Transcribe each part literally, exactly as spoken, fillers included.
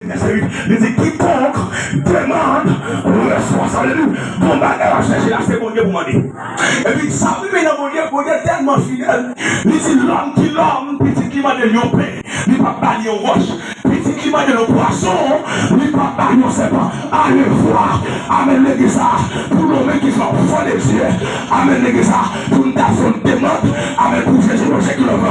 Vèsè uit, li di, "Quiconque demande reçoit." Sa vle di, bon bagay w ap chèche la, se Bondye pou mande. Epi sa w rive nan Bondye, Bondye tèlman fidèl, li di, "L'homme qui, l'homme, pitit ki mande l yon pen, li p ap ba li yon wòch. Pitit ki mande l yon pwason, li p ap ba li yon sèpan." Alevwa. Amèn, legliz la. Pou nou menm ki fè fò de Dye. Amèn, legliz la. Pou n ta fè yon demann. Amèn, pou Jezi, Bondye ki lòv.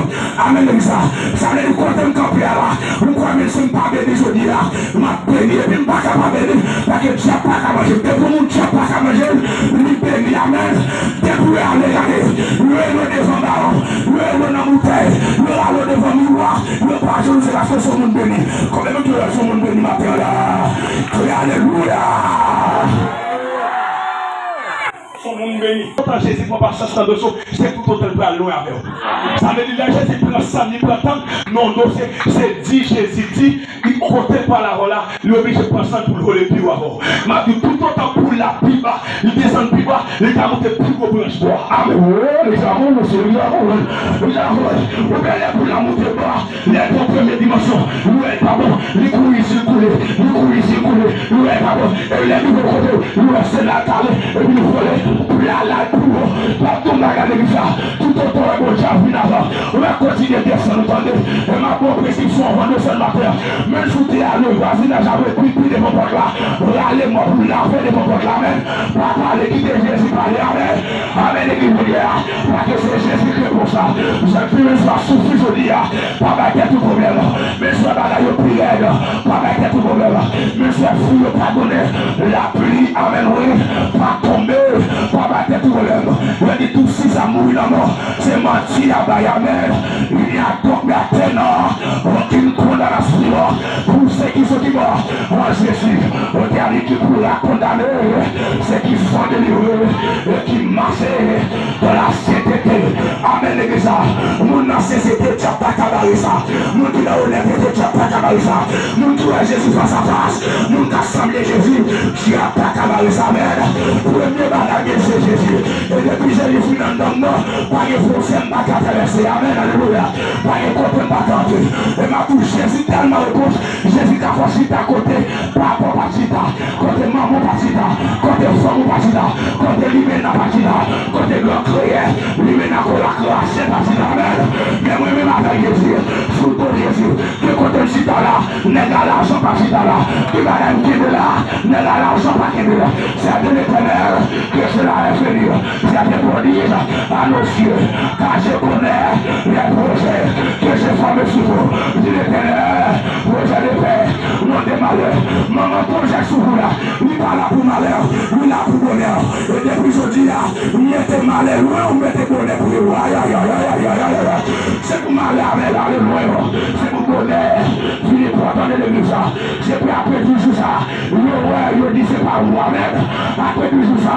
Amèn, legliz la. Sa vle di kote m kanpe a la. Ou kwè menm si m pa beni jodi a, m ap beni epi m pa ka pa beni. Paske dyab pa ka manje. Depi yon moun dyab pa ka manje, li beni. Amèn. Depi w ale, gade. Lwe yo devan bawon. Lwe yo nan boutèy. Lwe yo devan miwa. Yo pa jwenn se paske se yon moun beni. Konbyen moun ki wè se yon moun beni maten an la? Kriye alelouya! Se yon moun beni. Toutotan Jezi pran pasyans nan dosye w, se toutotan l pral lwen avè w. Sa vle di lè Jezi pran san l, li pran tan, nan yon dosye, se di Jezi di, li kote l pral avè w la, li oblije pran san l pou l vole pi wo avè w. M ap di w, toutotan poul la pi ba, li desann pi ba, li ka monte pi gwo branch bò. Amèn. Wi, li ka monte, li ka monte, li ka monte. Ou wè lè poul la monte bò, lè l pran premye dimansyon, li wè l pa bon, li kouri sirkile, li kouri sirkile, li wè l pa bon. E lè l rive kote, li wè sèl la kale, epi li vole, poul la al pi wo. M ap di w bagay legliz la, toutotan w wè Bondye ap vin avè w, w ap kontinye desann, ou tande. E m ap ba w preskripsyon anvan desann maten an. Menm si w te ale vwazinaj la, pi, pi devan pòt la, rale mòp ou lave devan pòt la, amèn. Pa pale, kite Jezi pale, amèn. Amèn, legliz, jodi a, paske se Jezi ki repons la. Jèn fi, menm si w ap soufri jodi a, pa bay tèt ou pwoblèm. Menm si w wè bagay yo pi rèd, pa bay tèt ou pwoblèm. Menm si w wè fou yo pa donnen, lapli, amèn, wi, pa tonbe, pa bay tèt ou pwoblèm. Yo di tout siza mouri lanmò. Se manti y ap bay, amèn. Il n'y a donc maintenant aucune condamnation pour ceux qui sont qui morts en Jésus. Ou te a li ki pou la kondane, se ki san delivre, e ki mache dans la sainteté. Amèn, legliz la. Moun nan sensete, dyab pa ka bare sa. Moun ki nan onètete, dyab pa ka bare sa. Moun ki wè Jezi fas a fas, moun k ap sanble Jezi, dyab pa ka bare sa. Amèn. Premye bagay gen se Jezi. E depi Jezi fin anndan m nan, pa gen fwontyè m pa ka travèse. Amèn, alelouya. Pa gen kote m pa ka antre. E m ap di w, Jezi tèlman repons, Jezi ka fè w chita kote papa w pa t chita, kote manman w pa t chita, kote fanm ou pa t chita, kote limena pa t chita, kote gran kreyè, limena kola krache pa t chita. Amèn. Men mwen menm avèk Jezi, sou do Jezi, ke kote m chita la, nèg a lajan pa chita la. Ki bagay m kenbe la, nèg a lajan pa kenbe la. Sèvitè Letènèl, que cela est fini. Sèvitè pwodij, anonsye, ka je connais les projets que j'ai formés sur vous. Di Letènèl, pwojè de pè, non de malè. Manman pwojè sou ou la, li pa la pou malè, li la pou bonè. E depi jodi a, mete malè lwen, ou mete bonè pre w. Ayayayayayayayayay. Se pou malè avè l ale lwen yo. Se pou bonè vin enpòtan nan legliz la. Se pou apre di jou sa, yo wè, yo di se pa ou. Amèn. Apre di jou sa,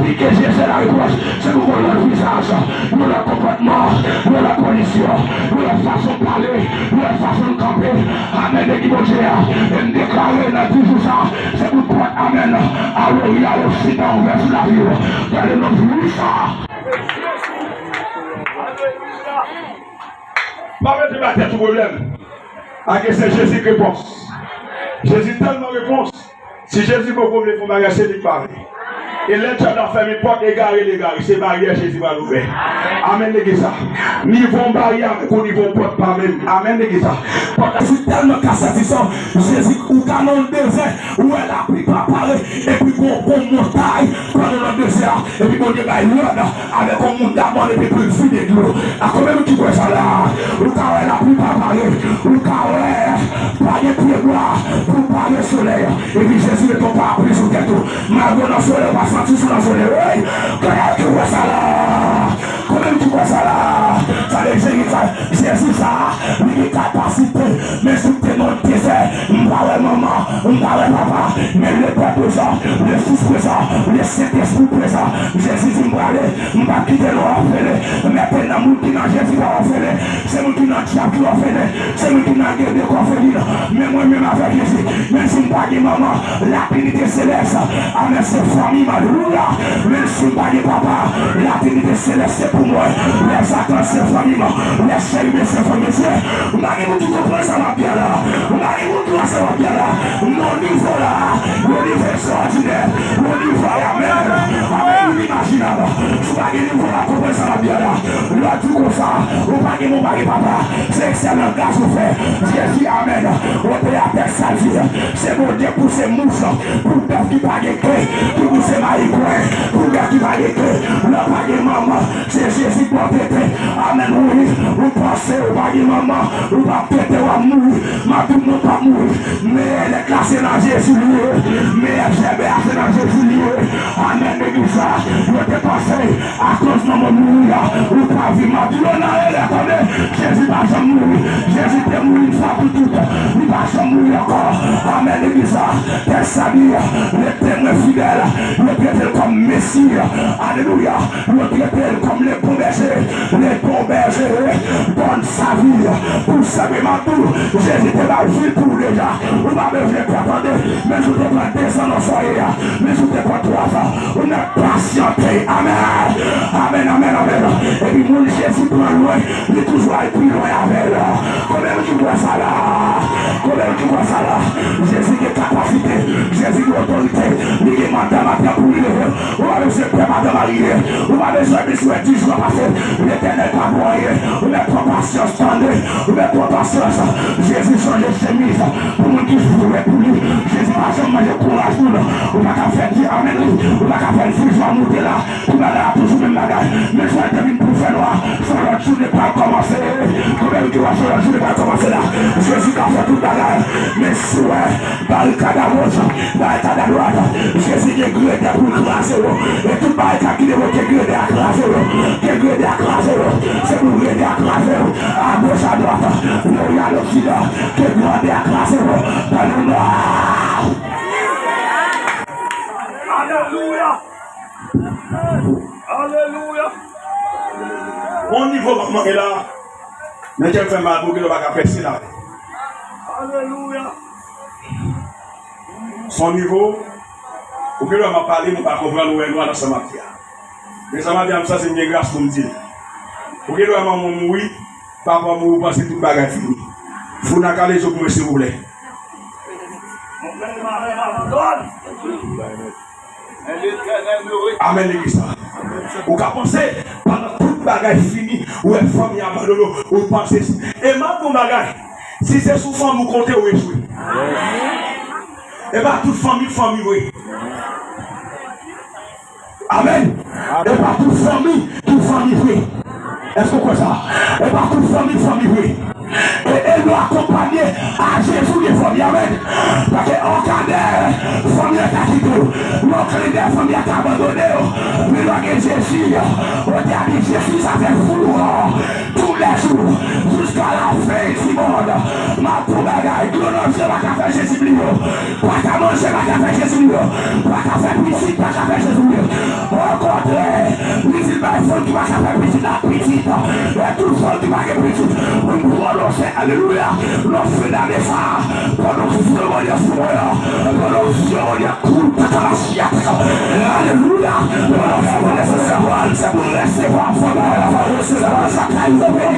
pike je se la repons. Se pou yon lòt vizaj, yon lòt konpòtman, yon lòt kondisyon, yon lòt fason pale, yon lòt fason kanpe. Amèn. Beni Bondye a. E m deklare nan di jou sa, se pou pòt, amèn, a Lorya, Losida ouvè sou lavi w. Dans le nom puissant. Pa mete ba tèt ou pwoblèm. Paske se Jezi k repons. Jezi tèlman repons. Si Jezi poko vle fè yon bagay, se li k pa vle. E lè dyab la fèmen pòt, egare l egare, se baryè Jezi pral ouvè. Amèn, legliz la. Nivo yon baryè avèk yon nivo yon pòt pa menm. Amèn, legliz la. Pòt la. Jezi tèlman ka satisfè w, Jezi, ou ka nan yon dezè, ou wè lapli pa pare, epi gon, gon montay pandan nan dezè a, epi Bondye bay lòd avèk yon moun damòn epi pou l vide dlo. A konbyen moun ki kwè sa la? Ou ka wè lapli pa pare, ou ka wè pa gen pyebwa pou pare solèy, epi Jezi mete yon parapli sou tèt ou. Malgre w nan solèy, ou pa santi si w nan solèy. Wi, konbyen ki kwè sa la? Konbyen ki kwè sa la? Sa vle di Jezi sa, Jezi sa, li gen kapasite, men si w te nan dezè, m pa wè manman, M pa wè papa, men Lepè prezan, Lefis prezan, Lesentespri prezan. Jezi di m prale, m p ap kite nou òfelen. Men te nan moun ki nan Jezi pa òfelen, se moun ki nan dyab ki òfelen, se moun ki nan gede k òfelin. Men mwen menm avèk Jezi, menm si m pa gen manman, la Trinité céleste, amèn, se fanmi m, alelouya. Menm si m pa gen papa, la Trinité céleste se pou mwen. Lèzanj se fanmi m, lècheriben se fanmi m. M pa gen moun ki konprann sa m ap di a la. M pa gen moun ki wè sa m ap di a la. Nan nivo la, yon nivo ekstraòdinè, yon nivo, amèn, amèn, inimajinab. Si w pa gen nivo la, konprann sa m ap di a la. Lè w di konsa, ou pa gen manman, ou pa gen papa, se sèl langaj ou fè. Jezi, amèn. Ou te atè sa di, se Bondye pouse mous pou bèf ki pa gen ke, ki pouse mayigwen pou bèf ki pa gen ke. Lè w pa gen manman, se Jezi k ba w tete. Amèn, wi. Ou panse ou pa gen manman, ou p ap tete, w ap mouri. M ap di w non, w p ap mouri. Meyè lèt la se nan Jezi li ye. Meyè jèbè a se nan Jezi li ye. Amèn, legliz la. Yo te panse akoz manman w mouri a, ou pa viv. M ap di yo nan erè, tande. Jezi pa janm mouri. Jezi te mouri yon fwa pou tout. Li pa janm mouri ankò. Amèn, legliz la. Tèks la di, le temwen fidèl, yo trete l kòm Mesi. Alelouya. Yo trete l kòm le bon bèje. Le bon bèje donn sa vi pou sèvitè. M ap di w, Jezi te bay vi pou ou deja. Ou pa bezwen pè, tande. Menm si w te pran dezan nan fwaye a, menm si w te pran twazan, ou mèt pasyante. Amèn. Amèn, amèn, amèn. Epi moun Jezi pran lwen, li toujou al pi lwen avè l. Konbyen moun ki kwè sa la? Konbyen moun ki kwè sa la? Jezi gen kapasite, Jezi gen otorite, li gen manda maten pou li leve. Ou pa bezwen pè madanm a rive. Ou pa bezwen bezwen di jou a pase. Letènèl pa pou anyen. Ou mèt pran pasyans, tande. Ou mèt pran pasyans. Jezi chanje chemiz pou moun ki vre pou li. Jezi pa janm manje kouraj moun. Ou pa ka fè di amèn li. Ou pa ka fè l di jou a moute la. Pou bagay la toujou menm bagay. Men jou a te vin pou fè nwa. Se yon lòt jounen pral kòmanse. Konbyen moun ki wè se yon lòt jounen pral kòmanse la? Jezi ka fè tout bagay. Men si w wè Barikad a goch, barikad a dwat. Jezi gen grede pou l kraze yo. E tout barikad ki devan, ke grede a kraze yo. Ke grede a kraze yo. Se pou grede a kraze yo. A goch, a dwat. Loryan, loksidan. Ke grede a kraze yo. Nan non a. Alelouya. Alelouya. Yon nivo m ap manke la. Men kè m fè mal pou ke yo pa ka pèse la. Alelouya. Son nivo, ou gen lè m ap pale, nou pa konprann, ou wè nwa nan sa m ap di a. Men sa m ap di a, m santi m gen gras pou m di l. Ou gen lè manman w mouri, papa w mouri, ou panse tout bagay fini. Foun nan kale zo pou mwen, silvouplè. Amèn, legliz la. Ou ka panse, pandan tout bagay fini, ou wè fanmi abandone w, ou panse si. E m ap di w yon bagay, si se sou fanmi w konte, ou echwe. E pa tout fanmi, fanmi vre. Amèn. E pa tout fanmi ki fanmi vre. Èske w kwè sa? E pa tout fanmi, fanmi vre. E, e nou akonpanye a Jezi de fanmi. Amèn. Paske yon kadè, fanmi an ka kite w. Yon klenndè, fanmi an ka abandone w. Men lè w gen Jezi, ou te ap di, Jezi, sa fè fou. Tou lè jou, jiska lafen di mond. M ap di w bagay, dlo nan je pa ka fè Jezi bliye w. Pa ka manje, pa ka fè Jezi bliye w. Pa ka fè pitit, pa ka fè Jezi bliye w. Okontrè, li di l bay fanm ki pa ka fè pitit la pitit. E tout fanm ki pa gen pitit, m pwononse, alelouya, nan fen dane sa, pandan w fè mwen sou mwen, pandan w fè mwen kout, kaka masyat. Alelouya. Pandan w fè mwen se sèvwal, se pou resevwa fòm la, resevwa sa k ay ou beni.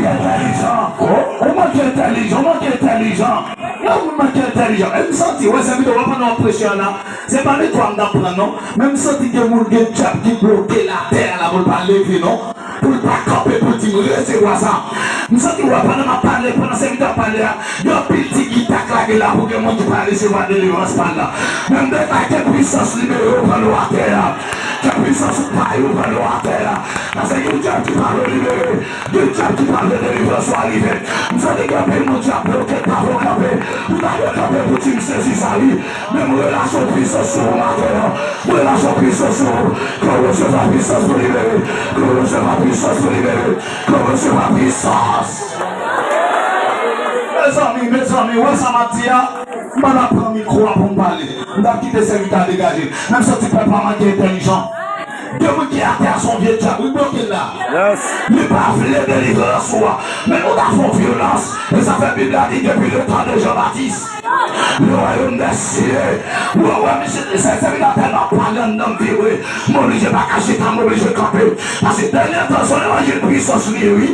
Ou manke entèlijan, ou manke entèlijan. Yon moun manke entèlijan. E m santi, wè, sèvitè, wè, pandan w ap preche a la, se pa lekòl m t ap pran, non. Men m santi gen moun, gen dyab ki bloke latè a la pou l pa leve, non. Pou l pa kanpe, pou l di m resevwa sa. M santi, wè, pandan m ap pale, pandan sèvitè ap pale a, gen anpil ti gita k lage la pou gen moun ki pa resevwa delivrans pa l la. Men m deklare ke pwisans libere yo pran lwa atè a. Ke pwisans ou pa yo pran lwa atè a. Paske gen dyab ki pa vle libere. Gen dyab ki pa vle delivrans ou a rive. M santi gen anpil moun dyab bloke, pa vle kanpe. Ou ta dwe kanpe pou di m sezi sa wi. Men m relase yon pwisans sou ou maten an. M relase yon pwisans sou ou. Ke w resevwa pwisans pou libere. Ke w resevwa pwisans pou libere. Ke w resevwa pwisans. Mezanmi, mezanmi, wè sa m ap di a? M pa t ap pran mikwo a pou m M t ap kite sèvitè a degaje l. Men m santi pèp la manke entèlijan. De moun ki atè a se yon vye dyab, wi, bloke l la. Yes. Li pa vle delivrans ou a. Men nou ta fè yon vyolans. E sa fè Bib la di depi le tan de Jan Batis, le wayòm dè sye. Ou wè, wè, misye, se, sèvitè a tèlman pale anndan m vibre. M oblije pa ka chita, m oblije kanpe. Paske dènye tan, se yon levanjil pwisans li ye, wi.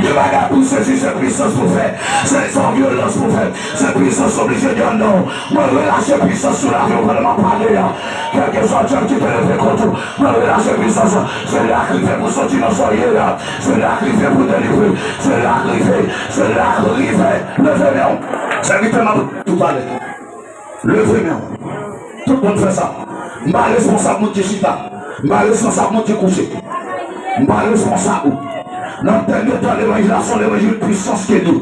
Gen bagay pou sezi, se pwisans pou fè. Se, se yon vyolans pou fè. Se pwisans oblije di anndan w. Mwen relache pwisans sou lavi w pandan m ap pale a. Kèlkeswa dyab ki te leve kont ou, mwen relache pwisans. Se la k rive pou soti nan sa w ye a. Se la k rive pou delivre. Se la k rive. Se la k rive. Leve men w. Sèvitè m ap tou pale. Leve men w. Tout moun fè sa. M pa responsab moun ki chita. M pa responsab moun ki kouche. M pa responsab ou. Nan tèm de tan, levanjil la se yon levanjil pwisans ke li.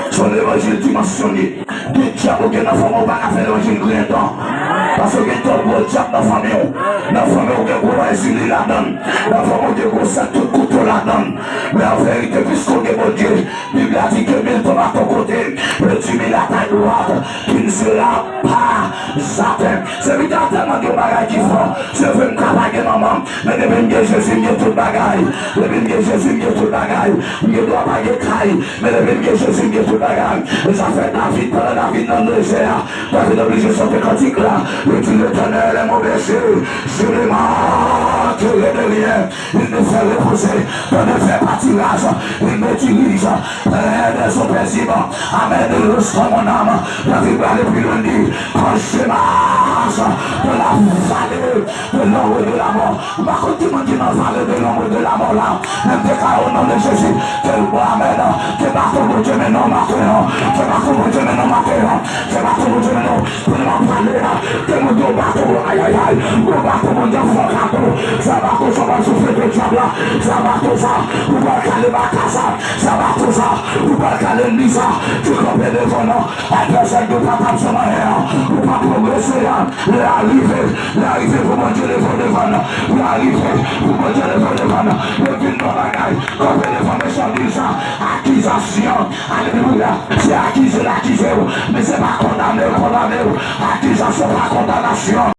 Se yon levanjil dimansyone. Gen dyab ou gen nan fanmi w, ou pa ka fè levanjil griyen dan. Paske gen twòp gwo dyab nan fanmi w. Nan fanmi w gen gwo Wèzili ladan l. Nan fanmi w gen gwo sèt kout kouto ladan l. Men an verite, piske w gen Bondye, Bib la di ke mil tonbe à ton côté et dix mille à ta droite, tu ne seras pas atteint. Sèvitè a tèlman gen yon bagay ki fò. Se vre m ka pa gen manman, men depi m gen Jezi, m gen tout bagay. Depi m gen Jezi, m gen tout bagay. M gen dwa pa gen kay, men depi m gen Jezi, m gen tout bagay. E sa fè David, pandan David nan dezè a, David oblije chante kantik la. Li di, L'Éternel est mon berger, je ne manquerai de rien. Il me fait reposer dans de verts pâturages. Il me dirige près des eaux paisibles. Amène le repos à mon âme. David prale pi lwen, li di, Quand je marche dans la vallée de l'ombre de la mort. M pa konn ki moun ki nan vale de l'ombre de la mort la. Men m deklare o non de Jezi, ke, amèn, ke baton Bondye mennen w maten an. Ke baton Bondye mennen w maten an. Ke baton Bondye mennen w. Pandan m ap pale a, te mande yon baton, ayayay, yon baton Bondye ap fè w kado. Sa baton sa w pral souflete dyab la. Sa baton sa, ou pral kale baka sa. Sa baton sa, ou pral kale ènmi sa ki kanpe devan w. Advèsè nou pa t ap janm anyen an. Ou pa pwogrese an. Lè a rive, lè a rive pou Bondye leve w devan l. Lè a rive pou Bondye leve w devan l. Yo vin nan bagay, kanpe devan mechan di sa. Akizasyon. Alelouya. Se akize l akize w, men se pa kondane l kondane w. Akizasyon pa kondanasyon.